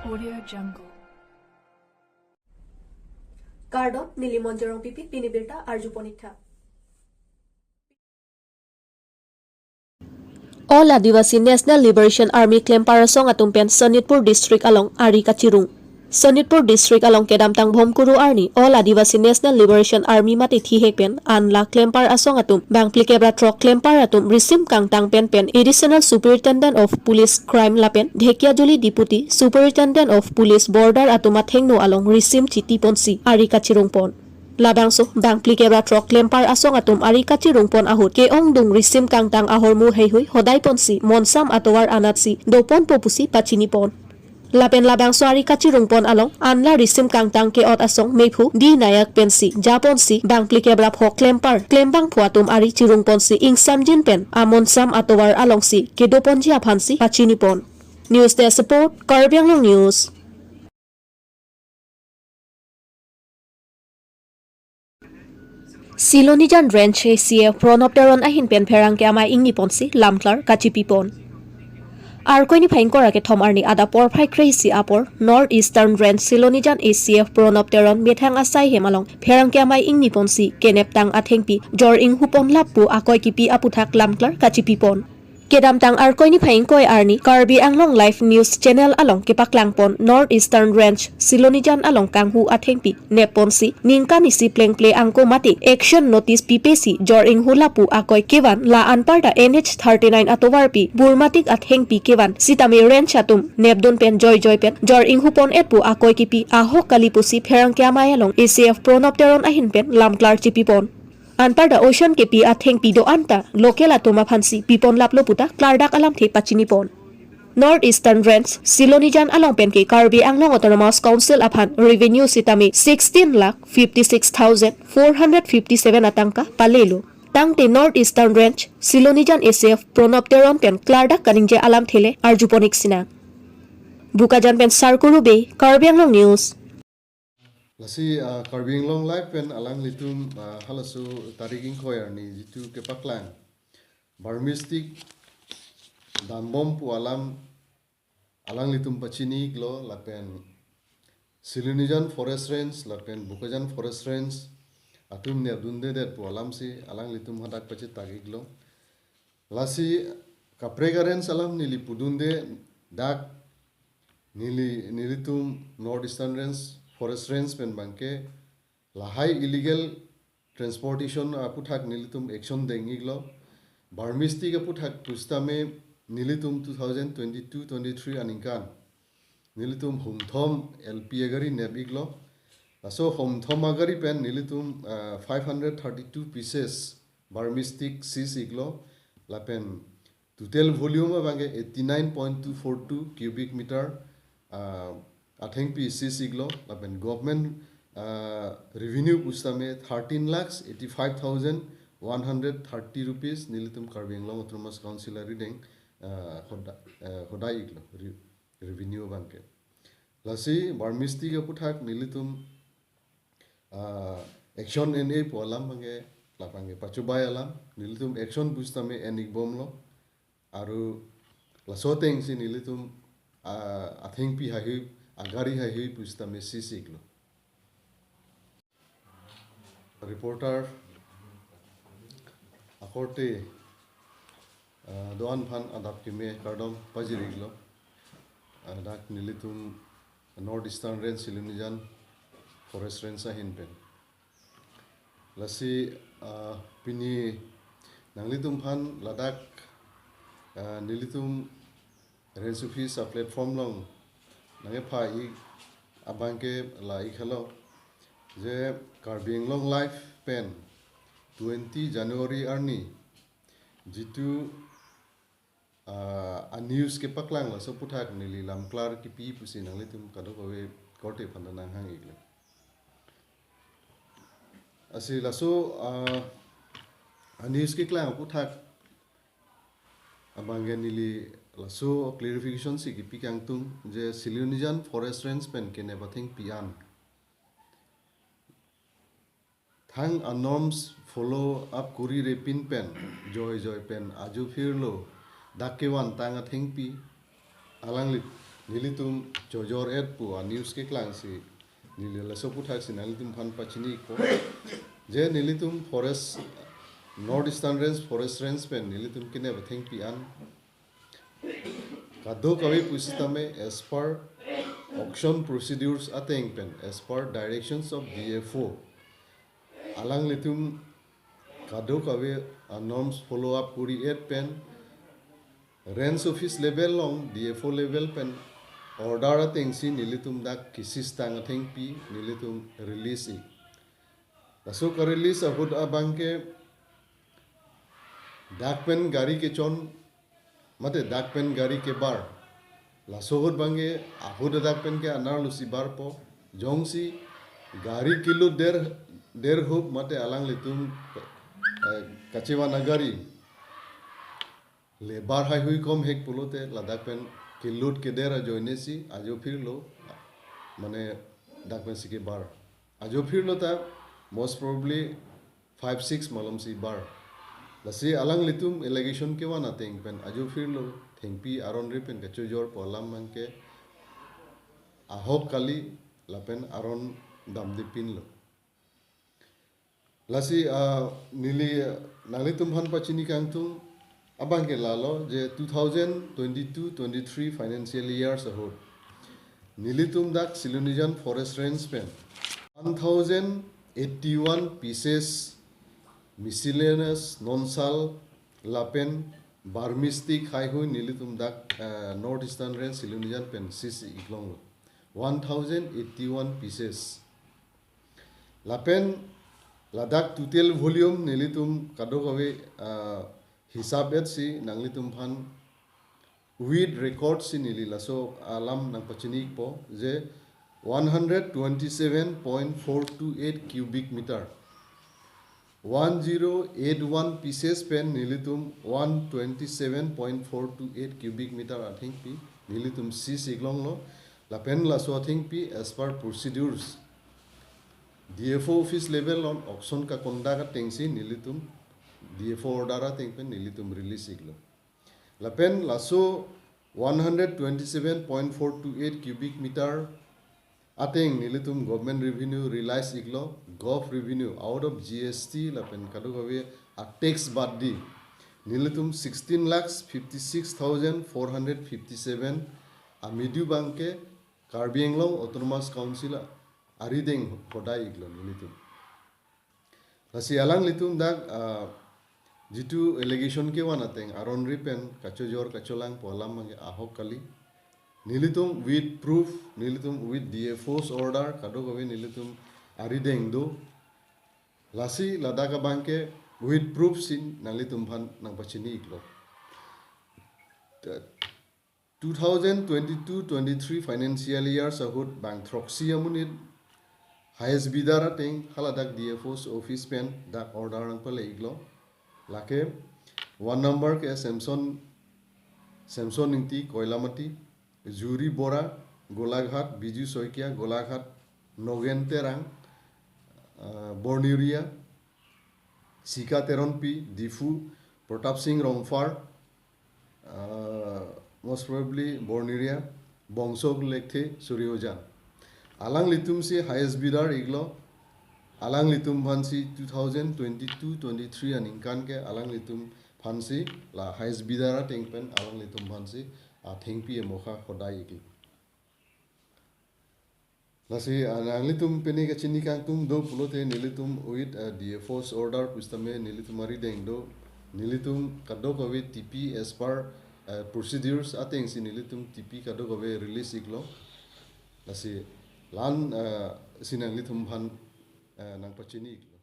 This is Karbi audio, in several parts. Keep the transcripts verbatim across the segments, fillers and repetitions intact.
Audio Jungle. Kardom, neli Monjorong Pipi, pini birta arjupon ik tha. All Adivasi National Liberation Army klempar asong atum pen Sonitpur District along ari kachirung. Sonitpur District along kedamtang Bhomkuru arni All Adivasi National Liberation Army mate thihek pen an la klempar asong atum bangphli kep ra throk klempar atum risim kangtang pen pen Additional Superintendent of Police Crime lapen Dhekiajuli Deputy Superintendent of Police Border atum athengno along risim chiti ponsi ari kachirung pon. Labangso bangphli kep ra throk klempar asong atum ari kachirung pon ahut ke-ongdung risim kangtang ahormu heihui hodai ponsi monsam atovar anatsi doponpo pusi pachini pon. Lapen labangso ari kachirung pon along an la risim kangtang ke-ot asong mephu D Nayak pensi japonsi bangphli kep ra phok klempar klembangphu atum ari chirung ponsi ingsamjin pen amonsam atovar alongsi kedoponji aphansi pachini pon. News Desk Report, Karbi Anglong News. Silonijan Range A C F Pranab Teron ahin pen pherangke amei ingni ponsi lamklar kachipi pon. Arkoi niphai ingkoi ra kethom arni adap porphai kre-isi apor North Eastern Range Silonijan A C F Pranab Teron methang asai hem along pherangke amei ingni ponsi keneptang athengpi jor inghu pon lap pu akoi kipi aputhak lamklar kachipi pon. Kedamtang Arkoi niphai ingkoi arni Karbi Anglong Live News Channel along kepaklang pon North Eastern Range Silonijan along kanghu athengpi nep ponsi ningkan isi plengple angko mate action notice pipesi jor inghu lap pu akoi kevan la anparta N H thirty-nine atovarpi Burmatik athengpi kevan sitame range atum nepdun pen joijoi pen jor inghu pon et pu akoi kipi ahok kali pusi pherangke amei along A C F Pranab Teron ahin pen lamklar chipi pon. Anparta ocean kepi athengpi do-an ta local atum aphansi pipon laplo puta klardak alamthe pachini pon. North Eastern Range Silonijan along pen ke Karbi Anglong Autonomous Council aphan revenue sitame sixteen lakh fifty-six thousand four hundred fifty-seven atangka palelo. Tangte North Eastern Range Silonijan A C F Pranab Teron pen klardak kaningje alamthe le arjupon ik sinang. Bokajan pen Sarkuru Bey, Karbi Anglong News. Lasi, ah, Karbi Anglong Live pen alanglitum, ah, halaso tarik ingkoi arni jitu kepaklang Burmese tik dambom pu alam alanglitum pachini iklo lapen Silonijan Forest Range lapen Bokajan Forest Range atum nepdundedet pu alamsi alanglitum hadak pachethak iklo. Lasi kaprek a-range alam neli pudunde, dak neli, nelitum North Eastern Range, Forest Range pen abangke lahai illegal transportation aputhak nelitum action deng iklo. Burmese tik aputhak pusitame nelitum two thousand twenty-two twenty-three aningkan nelitum homthom L P agari nep iklo. Laso homthom agari pen nelitum, ah, five hundred thirty-two pieces Burmese tik seize iklo. Lapen total volume abangke eighty-nine point two four two cubic meter, ah, athengpi seize iklo. Lapen government, ah, revenue pusitame thirteen lakhs eighty-five thousand one hundred thirty rupees nelitum Karbi Anglong Autonomous Council arideng, ah, hoda-, ah, hodai iklo. Re-, revenue abangke. Lasi Burmese tik aputhak nelitum, ah, action en-e pu alam abangke, labangke pachobai alam, nelitum action pusitame en ikbomlo, aru laso atengsi nelitum, ah, athengpi haihui, agari haihui pusitame seize iklo. Reporter akorte, ah, do-an aphan adap keme kardom pajir iklo. Ah, dak nelitum North Eastern Range Silonijan Forest Range ahin pen. Lasi, ah, pini nanglitum aphan ladak, ah, nelitum Range Office a-platform along nangkepha ik abangke la ik helo, je Karbi Anglong Live pen twenty January arni jitu, ah, a-news kepaklang laso aputhak neli lamklar kipi pusi nanglitum kadokave korte aphan nanghang iklo. Lasi laso, ah, a-news keklang aputhak abangke neli laso clarification si kipi kangtung je Silonijan Forest Range pen kenep athengpi an thang a-norms follow up kori repin pen joijoi pen ajo phirlo dak kevantang athengpi alangli nelitum chojor-et pu a-news keklangsi neli laso aputhak si nanglitum aphan pachini-ikpo. Je nelitum forest, North Eastern Range, Forest Range pen nelitum kenep athengpi an kadokave pusitame as per auction procedures ateng pen, as per directions of D F O, alanglitum kadokave a-norms follow up kori-et pen, range office level along D F O level pen order atengsi nelitum dak kesistang athengpi nelitum release-ik. Laso ka-release ahut abangke dak pen gari kechon mate dak pen gari kebar. Laso ahut abangke ahut adak pen ke anerlo si barpo. Jongsi gari kelut der, derhup mate alanglitum, eh, kachevan agari le bar haihui kom hek pulote ladak pen kelut keder ajoine si ajo phirlo, mane dak pensi kebar. Ajo phirlo ta most probably five six malom si bar. Lasi alanglitum allegation kevan ateng pen ajo phirlo, thengpi aron ri pen kachojor pu alam abangke ahok kali lapen aron damdepinlo. Lasi, ah, neli, ah, nanglitum aphan pachini kangtung abangke lalo je two thousand twenty-two twenty-three financial years ahut nelitum dak Silonijan Forest Range pen one thousand eighty-one pieces miscellaneous non-sal lapen Burmese stick haihui nelitum dak, eh, North Eastern Range Silonijan pen seize-iklonglo. One thousand eighty-one pieces. Lapen ladak total volume nelitum kadokave, ah, hisap-et si nanglitum aphan with record si neli laso alam nangpachini-ikpo je one hundred twenty-seven point four two eight cubic meter. One zero eight one pieces pen nelitum one twenty-seven point four two eight cubic meter athengpi nelitum seize-iklonglo. Lapen laso athengpi as per procedures D F O office level along auction ka-conduct atengsi nelitum D F O order ateng pen nelitum release-iklo. Lapen laso one hundred twenty-seven point four two eight cubic meter ateng nelitum government revenue realize-iklo, gov revenue out of G S T lapen kadokave a-tax bad di nelitum sixteen lakhs fifty-six thousand four hundred fifty-seven amidu abangke Karbi Anglong Autonomous Council arideng hodai-iklo nelitum. Lasi alanglitum dak, ah, jitu allegation kevan ateng aron ri pen kachojor kacholang pu alam abangke ahok kali. Nelitum with proof, nelitum with D F O's order kadokave nelitum arideng do. Lasi ladak abangke with proof si nanglitum aphan nangpachini-iklo. Two thousand twenty-two twenty-three financial years ahut bang throksi amonit highest bidder ateng haladak D F O's office pen dak order nangpale-iklo. Lake one number ke Samson, Samson Ingti, Koilamati, Juri Bora, Golaghat, Biju Saikia, Golaghat, Nogen Terang, ah, Borniria, Sika Teronpi, Diphu, Pratap Singh Rongphar, ah, most probably Borniria, Bongso Lekthe, Suriojan. Alanglitum si highest bidder-iklo, alanglitum aphansi two thousand twenty-two twenty-three aningkan ke alanglitum aphansi la highest bidder ateng pen alanglitum aphansi athengpi amokha hodai-iklo. Lasi, ah, nanglitum pini kachini kangtung do pulote nelitum with, ah, D F O's order pusitame nelitum arideng do, nelitum kadokave T P as per, ah, procedures atengsi nelitum T P kadokave release-iklo. Lasi la-an, ah, si nanglitum aphan, ah, nangpachini-iklo.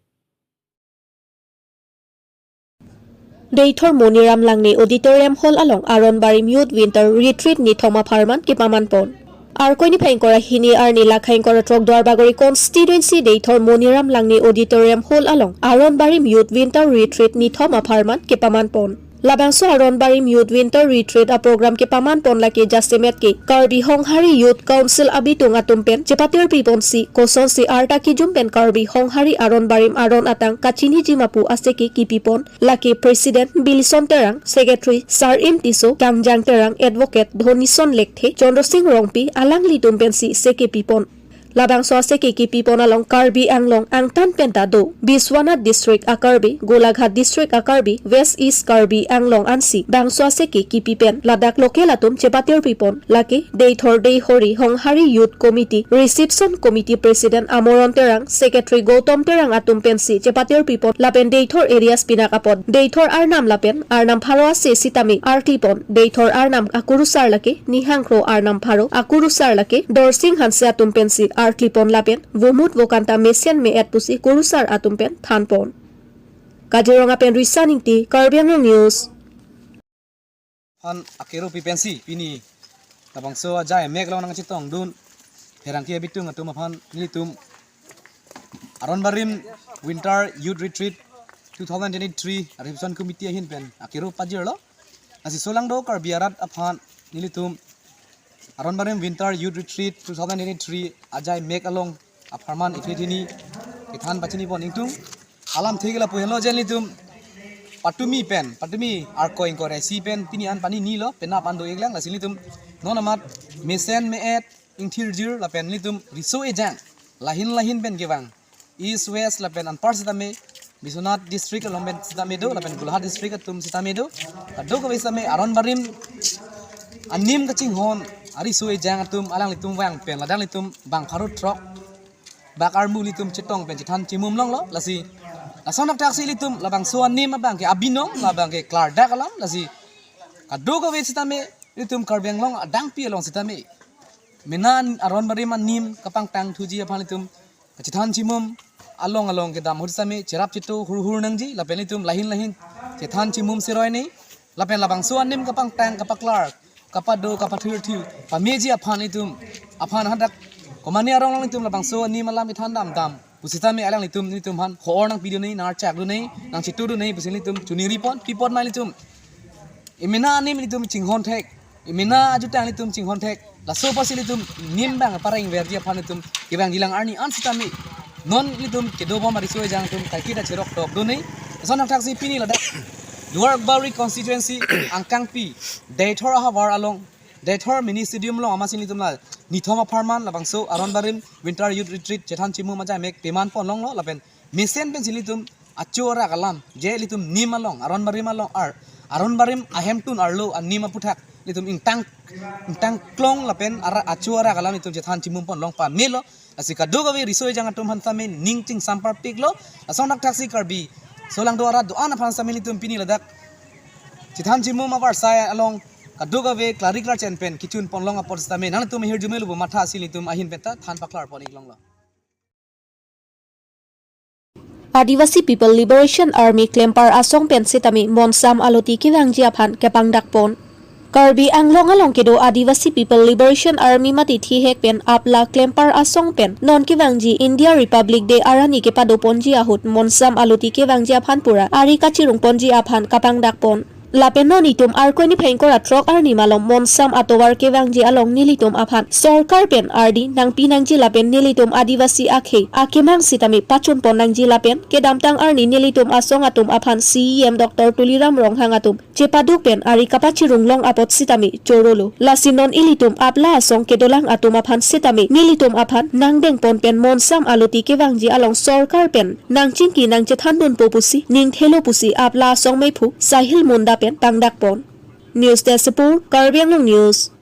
Deithor Moniram Langne Auditorium Hall along Aron Barim Youth Winter Retreat nithom apharman kepaman pon. Arkoi niphai ingkoi ra hini arni lakha ingkoi ra throk Duarbagori constituency Deithor Moniram Langne Auditorium Hall along Aron Barim Youth Winter Retreat nithom apharman kepaman pon. Labangso Aron Barim Youth Winter Retreat a-program kepaman pon lake jasemet ke Karbi Honghari Youth Council abitung atum pen chepatirpi ponsi kosonsi arta kijum pen Karbi Honghari Aron Barim aron atang kachiniji ma pu aseke kipi pon lake President Bilson Terang, Secretary Sarim Tisso, Kangjang Terang, Advocate Dhonison Lekthe, Chandra Singh Rongpi alanglitum pensi seke pi pon. Labangso aseke kipi pon along Karbi Anglong angtan pen ta do Biswanath District a-Karbi, Golaghat District a-Karbi, West East Karbi Anglong ansi bangso aseke kipi pen ladak local atum chepatirpi pon lake Deithor Deihori Honghari Youth Committee Reception Committee President Amoron Terang, Secretary Gautam Terang atum pensi chepatirpi pon lapen Deithor areas pinak apot Deithor Arnam lapen Arnam pharo ase sitame arkli pon. Deithor Arnam akurusar lake Nihangkro Arnam pharo, akurusar lake Dorsing Hanse atum pensi arkli pon lapen vomut vokanta mesen me-et pusi kurusar atum pen than pon. Kaziranga pen Risa Ingti, Karbi Anglong News. Aphan akero pi pensi pini labangso ajai mek along nangchetongdun pherangke abitung atum aphan nelitum Aron Barim Winter Youth Retreat two thousand twenty-three Reception Committee ahin pen akero pajirlo. Lasi solangdo Karbi arat aphan nelitum Aron Barim Winter Youth Retreat two thousand twenty-three ajai mek along apharman ithini kethan pachini pon ingtung. Alamthe ke lapu henlo je nelitum patumi pen, patumi arko ingkoi ra isi pen pini an pani nilo, penap an do-iklang. Lasi nelitum non amat mesen me-et, ingthirjir lapen nelitum riso ejang lahin lahin pen kevang East West lapen anpar sitame, Biswanath District along pen sitame do, lapen Golaghat District atum sitame do. Kadokave sitame Aron Barim anim kachinghon ariso ejang atum alanglitum vang pen ladak nelitum bang pharo throk bak armu nelitum chetong pen chethan chimum longlo. Lasi lason thakthak si nelitum labangso anim abang ke abinong, labang ke klardak alam. Lasi kadokave sitame nelitum Karbi Anglong adangpi along sitame mena Aron Barim anim kapangtang thuji aphan nelitum kachethan chimum along along kedam ahut sitame cherap cheto hurhur nangji lapen nelitum lahin lahin chethan chimum seroi ne lapen labangso anim kapangtang, kapaklar, kapado, kapathirthir pameji aphan nelitum aphan hadak komane arong along nelitum labangso anim alam kethan damdam pusitame alanglitum nelitum aphan ho-or nangpidun ne, nangchakdun ne, nangchetudun ne pusi nelitum choningri pon, pi pon ma nelitum emena anim nelitum chinghon thek, emena ajutang nelitum chinghon thek. Laso apotsi nelitum nim bang pareng verji aphan nelitum kevangjilang arni an sitame non nelitum kedobom ariso ejang atum kaiketa cherok tokdun ne. Lason thakthak si pini ladak Duarbagori constituency angkangpi Deithor ahavar along, Deithor mini stadium along amatsi nelitum la nithom apharman labangso Aron Barim Winter Youth Retreat chethan chimum ajai mek peman pon longlo lapen mesen pensi nelitum acho arak alam, je nelitum nim along, Aron Barim along ar, Aron Barim ahemtun arlo anim aphuthak nelitum ingtang, ingtang klong lapen ara, acho arak alam nelitum chethan chimum pon long pamelo. Lasi kadokave riso ejang atum aphan sitame ning chingsam parpiklo. Lason thakthak si Karbi solangdo arat do-an aphan sitame nelitum pini ladak chethan chimum avarsai along kadokave klari klarchen pen kichun pon long apot sitame nangtum ahirjume lubo matha si nelitum ahin pen ta than paklar pon-ik longlo. Adivasi People Liberation Army klempar asong pen sitame Monsam aloti kevangji aphan kepangdak pon. Karbi Anglong along kedo Adivasi People Liberation Army mate thihek pen APLA klempar asong pen non kevangji India Republic Day arni kepado ponji ahut Monsam aloti kevangji aphan pura ari kachirung ponji aphan kapangdak pon. Lapen non itum Arkoi niphai ingkoi ra throk arni malom Monsam atovar kevangji along nelitum aphan sorkar pen ardi nangpi nangji lapen nelitum Adivasi akhei akemang sitame pachun pon nangji lapen kedamtang arni nelitum asong atum aphan C E M Doctor Tuliram Ronghang atum chepaduk pen ari kapachirung long apot sitame chorolo. Lasi non ilitum APLA asong kedolang atum aphan sitame nelitum aphan nangdeng pon pen Monsam aloti kevangji along sorkar pen nangchingki nangchethandunpo pusi ningthelo pusi APLA asong meiphu Sahil Munda pen pangdak pon. News Desk Report, Karbi Anglong News.